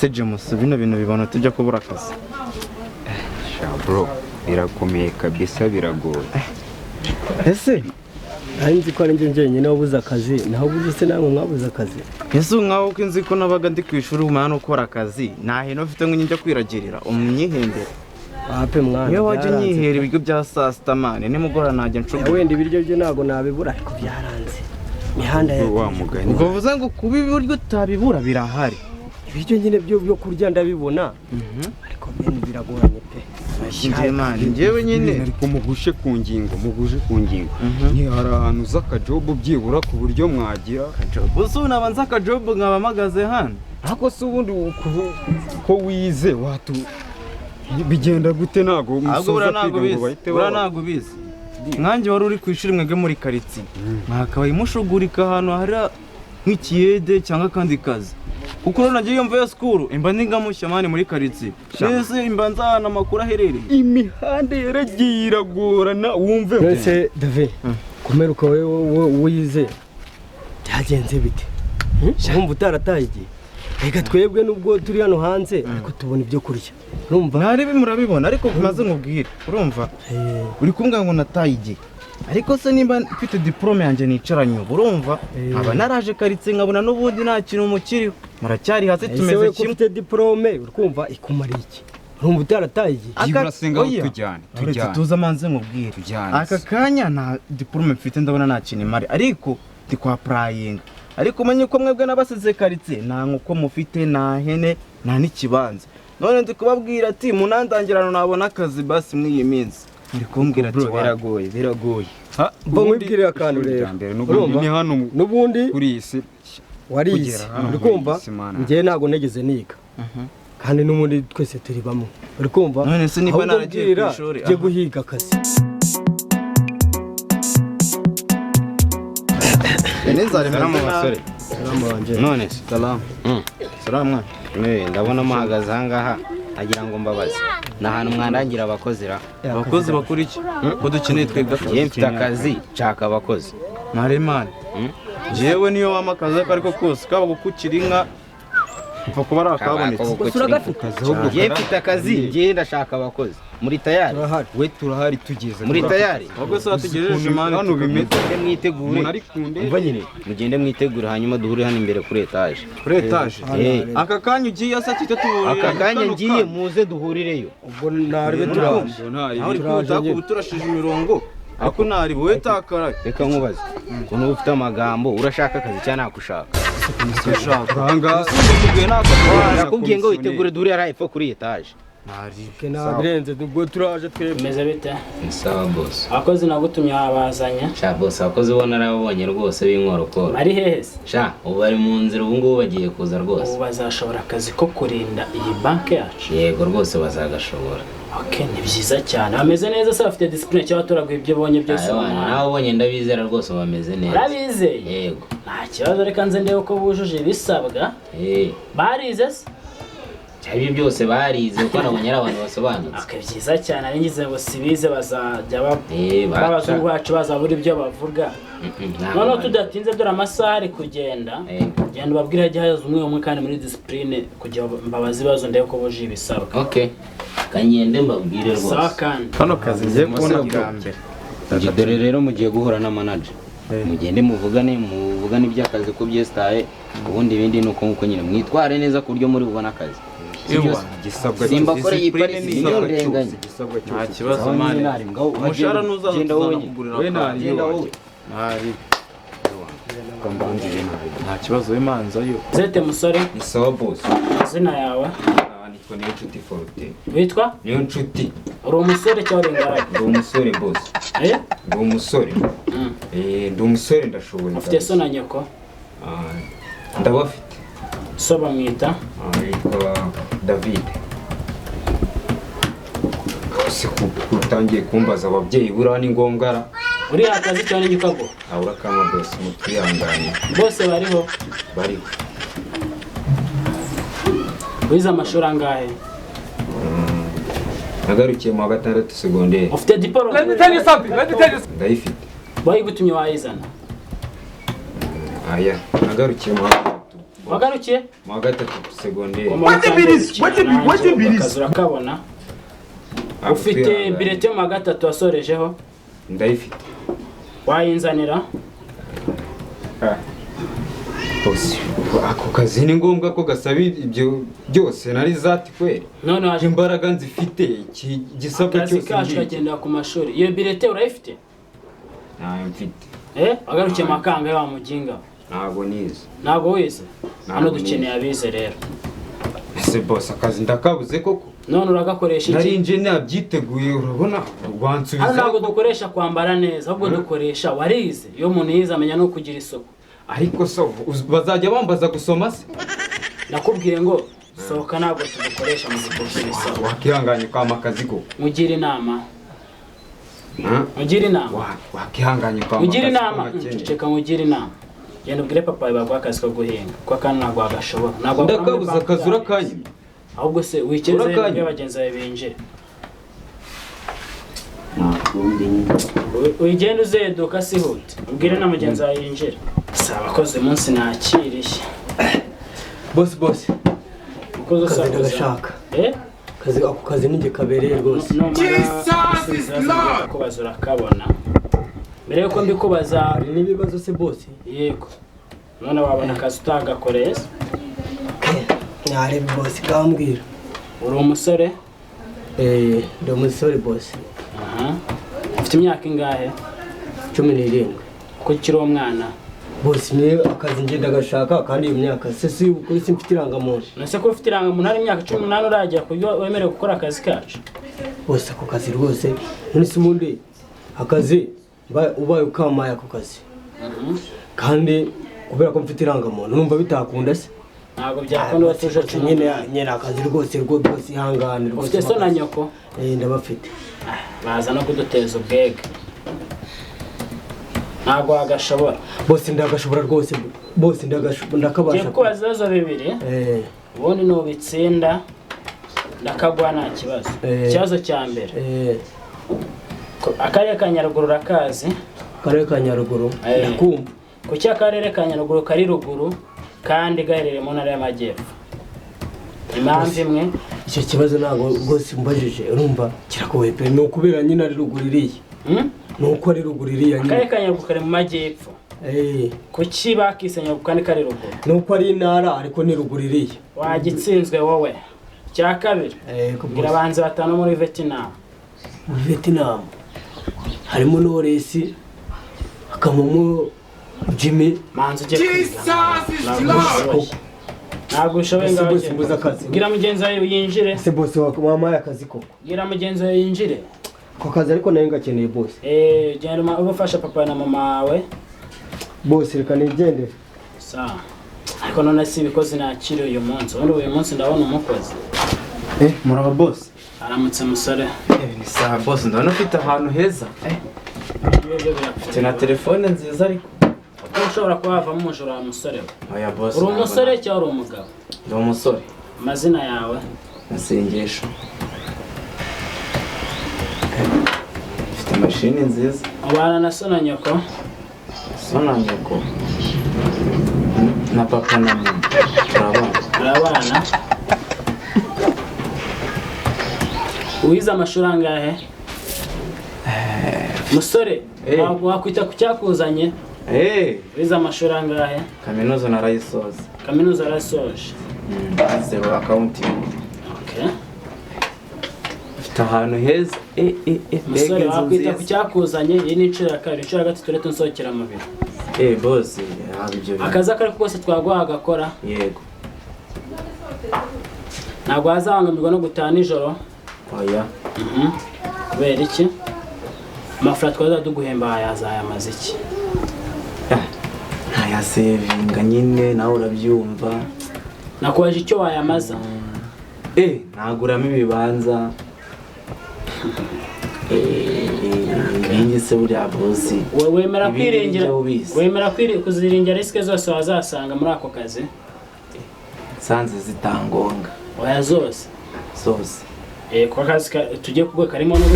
Ese James, bino bintu bibona tujya kubura akazi? Sha bro, birakomeye kabisa, biragoye. Ese Nari nzi ko ari njye njyenyine wabuze akazi, naho ubuze se namwe mwabuze akazi? Ese nkaho uko nzi ko nabaga ndi ku ishuri, umwana ukora akazi nta hene ufite ngo njya kwiragirira umyihembere? Ape mwana. Iyo wajya Byaranze. unyihera ibiryo bya saa sita, man, nimugoroba najya Ya, nshobora. Wenda ibiryo byo ntabwo nabibura, ariko byaranze imihanda ya Wa mugani. Ubwo bivuze ngo kuba ibiryo utabibura birahari? Ibiryo nyine byo kurya ndabibona, ariko bene biragoranye pe. Njye man, njyewe nyine Ariko mugushe ku ngingo, mugushe ku ngingo. Ni hari ahantu uza akajob byibura ku buryo mwagira? Gusa ubu nabanza akajob nkaba mpagaze hano. Ariko se ubundi ko wize watu bigenda gute? Ntago Ahubwo musoza buriya ntabwo kwiga ngo ubizi. bahite Buriya baba ntabwo ubizi. Nkanjye wari uri ku ishuri, mwebwe muri karitsiye mwakabaye mushugurika ahantu hari nk'ikiyede cyangwa akandi kazi, kuko urabona nagiye mvuye school imba ndi mushya, man, muri karitsiye mbese imba nzi ahantu amakuru aherereye. Imihanda yaragiye iragorana, wumve. None David, kumeruka wowe wize byagenze bite? Wumva utarataye igihe? Reka twebwe nubwo turi hano hanze, ariko tubona ibyo kurya, urumva? Mwaribi murabibona, ariko maze nkubwire, urumva? Uri kumbwira ngo nataye igihe, ariko se nimba mfite diporome yanjye nicaranye ubu, urumva, nkaba naraje karitsiye nkabona n'ubundi nta kintu mukiriho, muracyari hasi, Ese tumeze wowe ko kimwe. ufite diporome, uri kumva ikumariye iki? Urumva utarataye igihe? Byibura se ngaho Oya. tujyane. Uretse Tujyane. tuze amanze nkubwire. Tujyane. Aka kanya nta diporome mfite, ndabona nta kintu imari, ariko ndi kwa applyinga. Ariko umenye ko mwebwe n'abasize karitsiye nta nkoko mufite, nta hene, nta n'ikibanza. None ndi kubabwira ati munandangirano nabona akazi basi muri iyi minsi, muri kumbwira ati Bro, wa biragoye, biragoye. Mva nkwibwirire akantu Ishuri rero. rya mbere n'ubundi Urumva? ni hano N'ubundi kuri iyi si. Warize? Kugera hano Uri muri kumva? iyi si, mana. Njyewe ntabwo nigeze niga, kandi n'ubundi twese turi bamwe, uri kumva? None se niba Ahubwo naragiye ku mbwira, ishuri, jye aha. guhiga akazi. Salamu basore. Salamu wanjye. None se? Salamu. Salamu mwana. Ndabona muhagaze ahangaha, agira ngo mbabaze ni ahantu mwandangira abakozi ra? Abakozi bakora iki ko dukeneye twebwe akazi? Njye mfite akazi, nshaka abakozi. Maremare. Njyewe niyo wampa akazi ako ariko kose, kaba gukukira inka, upfa kuba ari akabonetse. Gusa uragafite? Njye mfite akazi, njye ndashaka abakozi. Muri tayari? Turahari. We turahari, tugeze. Muri tayari? Ahubwo se watugejeje, man? Hano bimeze. Mugende mwitegure. Umuntu ari ku ndege. Umva nyine, mugende mwitegure, hanyuma duhure hano imbere kuri etaje. Kuri etaje? Eh. Aka kanya ugiye asa kita tuburira? Aka kanya ngiye, muze duhurireyo. Ubwo narebe, turaje. Aho uri Turaje kwihuta nyine. ubu turashije imirongo, ariko ntari wowe takara. Reka nkubaze, ukuntu uba ufite amagambo, urashaka akazi cyangwa ntakushaka? Ahangaha. Nakubwiye nakazi. Nakubwiye ngo witegure duhure hariya hepfo kuri etaje. Ntari. Ntabirenze, ubwo turaje twebwe. Bimeze bite? Ni sawa, boss. Abakozi nagutumye wabazanye? Sha boss, abakozi bo narababonye rwose b'inkorokoro. Bari hehe se? Sha, ubu bari mu nzira, ubu ngubu bagiye kuza rwose. Ubu bazashobora akazi ko kurinda iyi banki yacu? Yego rwose, bazagashobora. Ok, ni byiza cyane. Bameze neza se, bafite discipline, cyangwa baturaguha ibyo ubonye byose mu Ayo, muhanda? nawe ubonye ndabizera rwose, bameze neza. Urabizeye? Yego. Nta kibazo, reka nze ndebe ko bujuje ibisabwa. Barize se? Ibyo byose barize, kuko nabonye ari abantu basobanutse. Ok, byiza cyane. Ari ngize ngo sibize bazajya b'abazungu bacu bazabura ibyo bavuga. Ntabwo Noneho tudatinze, dore amasaha ari kugenda. Yego. Genda ubabwire hajye haza umwe umwe, kandi muri discipline, kugira ngo mbabaze ibibazo ndebe ko bujuje ibisabwa. Ok, kangende mbabwire Sawa. rwose. Kandi Kano kazi ngiye kubona bwa mbere. Njye dore rero mugiye guhura na manager, mugende muvugane, muvugane iby'akazi ko byesitaye. Ubundi ibindi ni uko nguko nyine, mwitware neza ku buryo muri bubone akazi. Si Ewa. byose? Igisabwa. Simba kore iyi Discipline parisi ni niyo isabwa. ndenganye. Igisabwa Nta cyose. kibazo. Sawa Man, nyine, nari ngaho, umushahara nuzaza genda wowe. tuzanakugurira We akantu. nari Genda wowe. Ntari. Mbanzire nabi. Nta kibazo, w'imanza yo. Zete musore. Ni sawa, boss. Amazina yawe? Nitwa Niyo Nshuti Forte. Witwa? Niyo Nshuti. Uri umusore cyangwa uri ingaragu? Ndi umusore, boss. Eh? Ndi umusore. Ndi umusore, ndashoboye. Ufite so na nyoko? Ah, ndabafite. So bamwita? Ah, yitwa David. Se utangiye kumbaza ababyeyi, buriya ni ngombwa ra? Uriha akazi cyangwa n'igikagu? Abura kama, boss, mutwihangane. Bose bariho? Bariho. Wize amashuri angahe? Nagarukiye mu wa gatandatu segonderi. Ufite diporome? Ndayifite. Bayigutumye wayizana? Aya, nagarukiye mu wa gatandatu. Wagarukiye Mu wa gatatu segonderi. Akazi urakabona. Ufite bulletin yo mu wa gatatu wasorejeho? Ndayifite. Wayinzanira? Boss, ako kazi ni ngombwa ko gasaba ibyo byose nari zati kweri. None waje imbaraga nzifite, iki gisabwa akazi cyose kacu ndi. Kagendera ku mashuri. Iyo bulletin urayifite? Ntayo mfite. Wagarukiye makanga wa mujinga. Ntabwo nize. Ntabwo wize? Hano Ntabwo dukeneye abize rero. Ese boss, akazi ndakabuze koko? None uragakoresha iki? Nari nje nabyiteguye, urabona wansubiza. Hano ntabwo dukoresha kwambara neza, ahubwo dukoresha warize. Iyo umuntu yize amenya no kugira isuku. Ariko so bazajya bambaza gusoma se? Nakubwiye ngo sohoka, ntabwo tugukoresha mu gukopera ibisabwa. Wakihanganye kwama akazi koko? Mugire inama. Mugire inama. Wakihanganye kwama Mugire akazi inama. ko gakene. Ceceka, mugire inama. Genda ubwire papa wawe baguha akazi ko guhinga, kuko akana ntabwo wagashobora. Ntabwo wakora muri Ndakabuze banki akazi yacu. urakanyima. Ahubwo se wikeze Urakanyima. ubwire bagenzi bawe binjire. Ntakundi nyine. Wigende uzeduka sihute, ubwire na mugenzi wawe yinjire. Si abakozi uyu munsi nakiriye. Boss, boss. Umukozi Akazi usakuza. ndagashaka. Kazi ako kazi ninjye kabereye rwose. Numara gusubiza ibibazo kubaza urakabona. Mbere yuko mbikubaza Hari n'ibibazo se boss? Yego. None wabona akazi utagakoreye se? Narebe boss, kambwira. Uri umusore? Ndi umusore boss. Aha. Ufite imyaka ingahe? 17. Ko ukiri umwana? Boss, ni akazi njye ndagashaka kandi iyo myaka se si ukuri simfite irangamuntu. None ko ufite irangamuntu hari imyaka 18 uragera ku buryo wemerewe gukora akazi kacu? Boss, ako kazi rwose none se ubundi akazi ubaye ukamaye ako kazi. Kandi kubera ko mfite irangamuntu numva bitakunda se? Ntabwo byakunda watuje Boss, nyine akazi rwose rwose ihangane rwose. Ufite so na nyoko? Ndabafite. Baza no kuduteza ubwega. Ntabwo wagashobora. Bose ndagashobora rwose, bose ndakabasha. Ngiye kubaza ibibazo bibiri. Ubundi nubitsinda ndakaguha nta kibazo. Ikibazo cya mbere. Akarere ka Nyaruguru urakazi? Akarere ka Nyaruguru ndakumva. Kuki akarere ka Nyaruguru kari ruguru kandi gaherereye mu ntara y'Amajyepfo? Impamvu imwe. Icyo kibazo ntabwo rwose mbajije, urumva kiragoye pe. Ni ukubera nyine ari ruguru iriya. Ni uko ari ruguru iriya nyine. Akarere ka Nyaruguru kari mu majyepfo. Kuki bakise Nyaruguru kandi kari ruguru? Ni uko ari intara ariko ni ruguru iriya. Wagitsinzwe wowe. Cya kabiri. Bwira abahanzi batanu muri Vietnam. Muri Vietnam harimo Knowless, hakabamo Jimmy. Manzi ugiye kwiga. Ntabwo ushoboye Ese ngaho. boss mbuze akazi. Bwira mugenzi wawe yinjire. Ese boss wampaye akazi koko? Bwira mugenzi wawe yinjire. Ako kazi ariko nayo ngakeneye boss. Genda ube ufasha papa na mama wawe. Boss reka nigendere. Sawa. Ariko none si ibikozi nakiriye uyu munsi. Ubundi uyu munsi ndabona umukozi. Muraba boss. Aramutse musore. Ni sawa boss, ndabona ufite ahantu heza. Ufite na telefone nziza ariko. Ushobora kuba wavamo umujura wa musore we. Oya boss. Uri umusore cyangwa uri umugabo? Ndi umusore. Amazina yawe? Masengesho. Ufite mashini nziza. Ubana na so na nyoko? So na nyoko. Na papa na mama. Turabana. Turabana. Wize amashuri angahe? Musore, wakwita ku cyakuzanye? Wize amashuri angahe? Kaminuza narayisoza. Kaminuza narayisoje. Zero accounting. Okay. Ufite ahantu heza. Musore, wakwita ku cyakuzanye? Iyi ni inshuro ya kabiri, inshuro ya gatatu rero nsohokera mu biro. Boss, haba ibyo bintu. Akazi ako ariko kose twaguha agakora. Yego. Ntabwo wazabangamirwa no gutaha nijoro? Oya. Kubera iki? Amafaranga twaza duguhemba yazayamaze iki? Ntayasevinga nyine nawe urabyumva. Nakubaje icyo wayamaza. Naguramo ibibanza. Ibindi se buriya boss. Wemera kwiringira, wemera kuziringira risk zose wazasanga muri ako kazi? Sanze zitangonga. Oya zose. Zose. Kwa kazi tugiye kugwa karimo no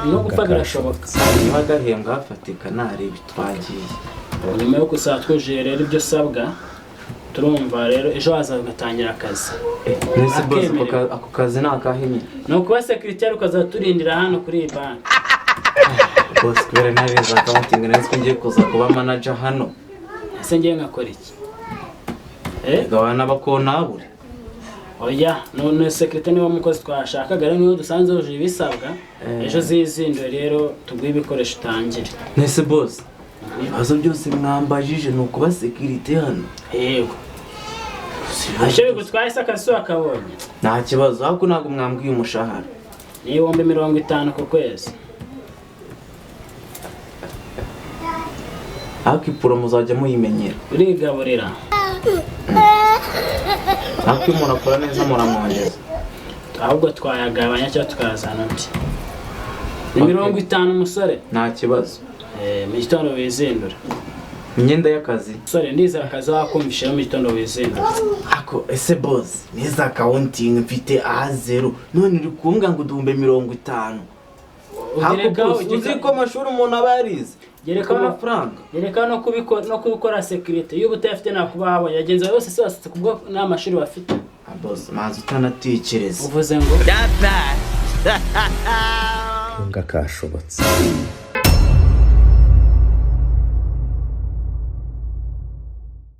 no gupfa birashoboka. Niba gahembwa hafatika ntarebe twagiye. Nyuma yo gusaba twujuje rero ibyo usabwa, turumva rero ejo hazaza ugatangira akazi. Nese boss, Akemerewe. ako kazi ni akahe nyine? Ni ukuba sécurité, ukazaturindira hano kuri iyi banki. Boss, kubera narize accounting, nari ko ngiye kuza kuba manager hano. Ese ngiye nkakora iki? Eh? Gabana n'abakontabure. Oya, none sécurité niwo mukozi twashakaga, rero niyo dusanze wujuje ibisabwa, ejo zizindwe rero tuguhe ibikoresho utangire. Nese boss, ibibazo byose mwambajije ni ukuba sécurité hano? Yego. Icyo bigutwaye se, akazi wakabonye? Nta kibazo, ahubwo ntabwo mwambwiye umushahara. Ni 50,000 ku kwezi. Ariko ipuro muzajya muyimenyera. Urigaburira. Ariko iyo umuntu akora neza muramwongeza. Ahubwo twayagabanya cyangwa tukazana undi. Ni 50, umusore. Nta kibazo. Eh, mu gitondo wizindura. Imyenda y'akazi? Musore, ndizera akazi wakumvishe, mu gitondo wizindura. Ako ese boss, nize accounting mfite A0, none uri kumbwa ngo 50,000. Ako Ugerekaho boss, uzi ko amashuri umuntu aba yarize Gerekaho amafaranga. Gerekaho no kubikora sécurité, iyo utayafite nakuba habonye bagenzi bawe bose se basutse kubwo nta mashuri bafite. Ah, boss, manzi utanatekereza. Uvuze ngo Nga kashobotse.